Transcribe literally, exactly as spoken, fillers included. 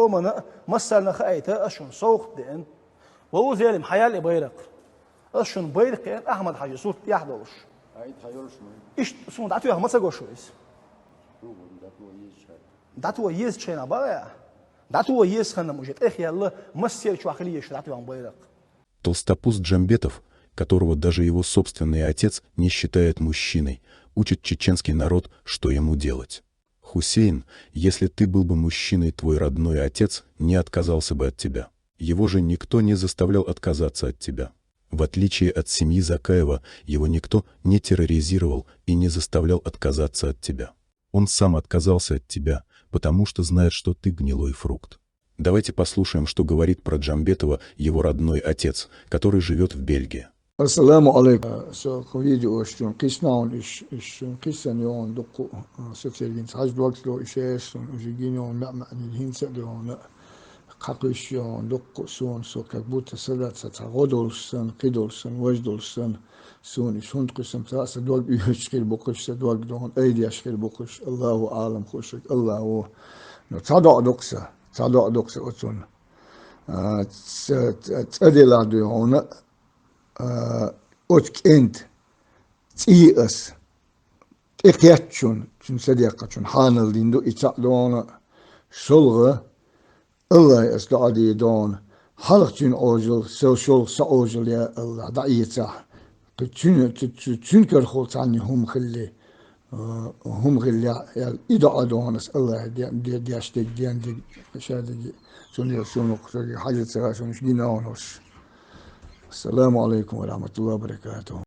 Хьомана массарна хаайта, ас шуна совгӀат деана. Ва у зелим, хьаял и байракх. Ас шуна байракх кхеана Ахьмад-Хьажи сурт тӀехь долуш. Айта хьан йолуш ма. Иштта суна дӀатоьхна ма ца го шу иза. ДӀатоха езачу хенахь бакъ а. ДӀатоха еза ханна уже тӀехъяьлла, массерчохь хила езаш дӀатоьхна байракх. Толстопуст Джамбетов, которого даже его собственный отец не считает мужчиной, учит чеченский народ, что ему делать. Хусейн, если ты был бы мужчиной, твой родной отец не отказался бы от тебя. Его же никто не заставлял отказаться от тебя. В отличие от семьи Закаева, его никто не терроризировал и не заставлял отказаться от тебя. Он сам отказался от тебя, потому что знает, что ты гнилой фрукт. Давайте послушаем, что говорит про Джамбетова его родной отец, который живёт в Бельгии. Ассаламу алейкум. Со кху видеош чун кхиссана уьш, уьш чун кхиссана йогӀун дуккху, а, со цергинца хьажа догцло и шаьш сун уже гина йогӀун маьӀ-маьӀнийн хӀинца а догӀун. Кхакхуьйсуш йогӀун дуккху суна, со как будто садаца цхьа гӀо долуш санна, кхидолуш санна, важ долуш санна, суна и шунта кхуьссам ца а, сан дог оьшуш хир бу кхуьш, сан дог догӀун айдеш хир бу кхуьш, Аллаху Ӏалам хуьшург, Аллаху. Ну, цхьа доӀа ду-кх сан, цхьа доӀа ду-кх сан оцунна. А, ц-, ц-, цӀа делахь дуй хьуна, а, оцу кӀентан цӀий ас тӀекхеттачунна, цуьнан ца деккхачунна хьанал дина ду и цхьаъ догӀуна, шолгӀа, Аллахье ас доӀа де догӀуна, хьалха цуьнан Ӏожалла, со шолгӀа сан Ӏожалла, я Аллахь, дӀаэцахь. Кху цуьнан, цу, цу, цуьнан карахула цхьанна хӀума хилли, а, хӀума хилли, аьлла, и доӀа догӀуна ас Аллахье де, де, деш дерг, ден дерг, ша дерг, цундела суна кху соьга хьажа ца гӀа, шуна уьш гина а хӀуна уьш. Ассаламу алейкум ва рахматуллахи ва баракатуху.